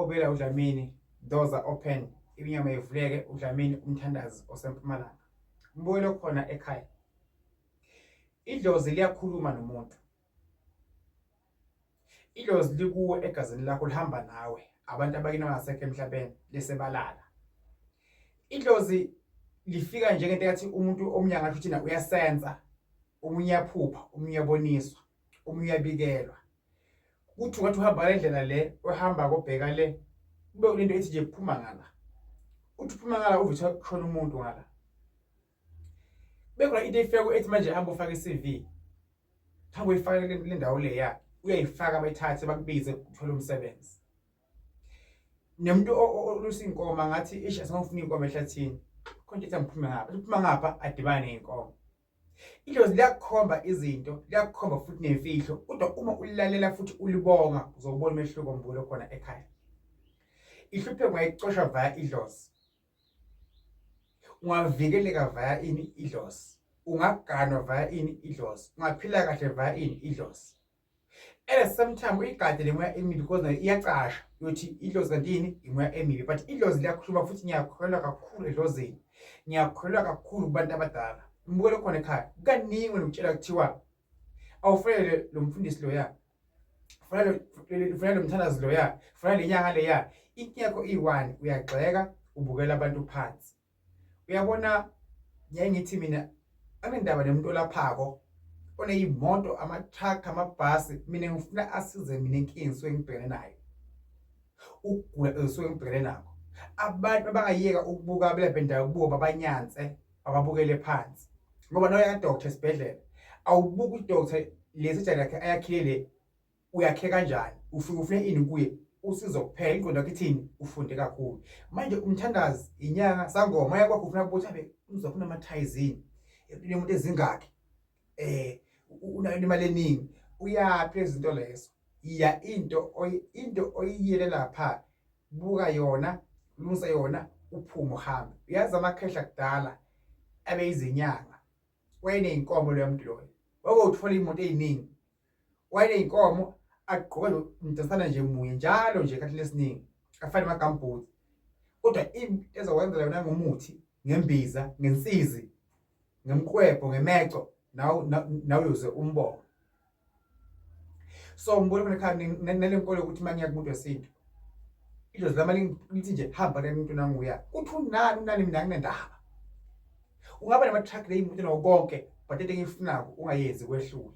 Obela uDlamini, doors are open, iminyango ivuleke uDlamini umthandazi osempumalanga. Mbuyelo khona ekhaya. Idlozi liyakhuluma nomuntu. Idlozi likuwe egazini lakho lihamba nawe. Abantu abakini abangasekho emhlabeni lesebalala. Idlozi lifika njengento yathi umuntu omnyanga ngathi uthina uyasensa, omunye uyaphupha, omunye uyaboniswa, omunye uyabikelwa. Kuthi ungathi uhamba ngale ndlela le uhamba kobheka le kube kunento ethi nje phuma ngala. Uthi uphuma ngala uve kuthiwa kushona umuntu ngala. Bekhona into efika ethi manje hamba ufake i-CV. Hamba uyifake le ndawo leya uyayifaka bayithathe bakubize uthole umsebenzi. Nomuntu olusa inkomo ngathi ish asingafuna inkomo ehlathini. Khona into ethi angiphume ngapha. Uphuma ngapha adibane ney'nkomo. Idlozi liyakukhomba izinto, liyakukhomba futhi nemfihlo, kodwa uma ulilalela futhi ulibonga uzobona umehluko mbulo khona ekhaya. Ihlupheko ungayicosha via idlozi. Ungavikeleka via ini idlozi. Ungaganwa via ini idlozi. Ungaphila kahle via ini idlozi. At the same time uyigade le moya emibi because nayo iyacasha yothi idlozi kanti yini imoya emibi but idlozi liyakhuluma futhi ngiyakholelwa kakhulu edlozini ngiyakholelwa kakhulu kubantu abadala mbukele khona ekhaya kaningi wena utshela kuthiwa awufanele lo mfundisi loya fanele lo mthandazi loya fanele le nyanga leya inkinga yakho iyi-one uyagxeka ubukela abantu phansi Uyabona ngiyaye ngithi mina angendaba nomuntu olaphako oneyimoto ama-truck amabhasi mina ngifuna asize mina inkinga engisuke ngibhekene nayo ukugula engisuke ngibhekene nakho abantu abangayeka ukubuka abelaphi bendawo kubo babanyanse bababukele phansi ngoba noya ka-doctor esibhedlela awubuki udoctor lesi jali yakhe ayakhile le uyakhe kanjani ufike ufune ini kuye usizo kuphela ingqondo yakho ithini ufunde kakhulu manje umthandazi inyanga sangoma yakwakho ufuna kubuthi abe umzwa kunamathayizini unemuntu ezingakhi eh unayo imali eningi uyaphi izinto lezo iya into into oyiyele lapha buka yona lungisa yona uphume uhambe uyazi amakhehla kudala abe izinyanga wayeneyinkomo loya muntu loyo wake uthola imoto eziningi wayeneyinkomo agqoke umdonsana nje munye njalo nje esikhathini esiningi afane amagambhuthi kodwa into ezokwenzela yona ngomuthi ngembiza ngensizi ngemqwebho ngemeco nawe nawe uyoze umbonge so ngibona khona ekhaya nale nkolo yokuthi uma ngiya kumuntu wesintu idlozi lami lithi nje hamba le muntu nanguya kuthi unani unani mina anginendaba ungaba nama-truck leyimoto nawo konke but into engiyifunako ungayenzi kwehlula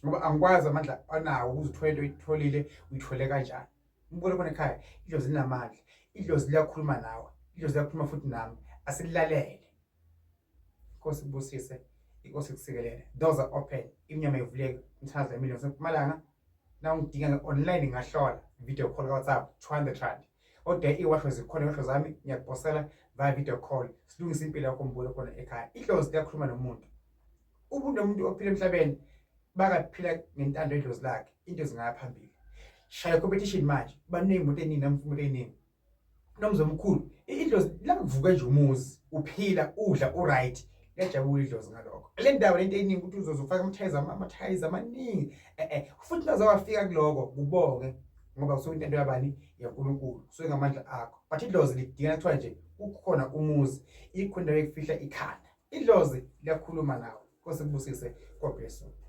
ngoba angikwazi amandla anawo ukuze uthole into oyitholile uyithole kanjani umbone khona ekhaya idlozi linamandla idlozi liyakhuluma nawe idlozi liyakhuluma futhi nami asililalele inkosi kubusise inkosi kusikelele doors are open iminyama ivuleke umthandazo emillion sempumalanga nawungidinga nge-online ngahlola video call ka-whatsapp 200 rand kodwa iwasho zikhona iwasho zami ngiyakuposela via video call silungise impilo yakho mbule khona ekhaya idlozi liyakhuluma nomuntu umuntu nomuntu ophila emhlabeni bakaphila ngentando yedlozi lakhe into zingaya phambili shaya competition manje baningi umuntu eningi namfumuntu eningi nomzi omkhulu idlozi lakuvuka nje umuzi uphila udla uright liyajabula idlozi ngalokho le ndaba lento eningi ukuthi uzoze ufake amathayizi amathayizi amaningi eh eh futhi naze wafika kuloko kubonge ngoba kusuke intando yabani yaNkulunkulu kusuke ngamandla akho but idlozi lidinga kuthiwa nje kukhona umuzi ikhona indawo yokufihla ikhanda idlozi liyakhuluma nawe Nkosi kubusise God bless you.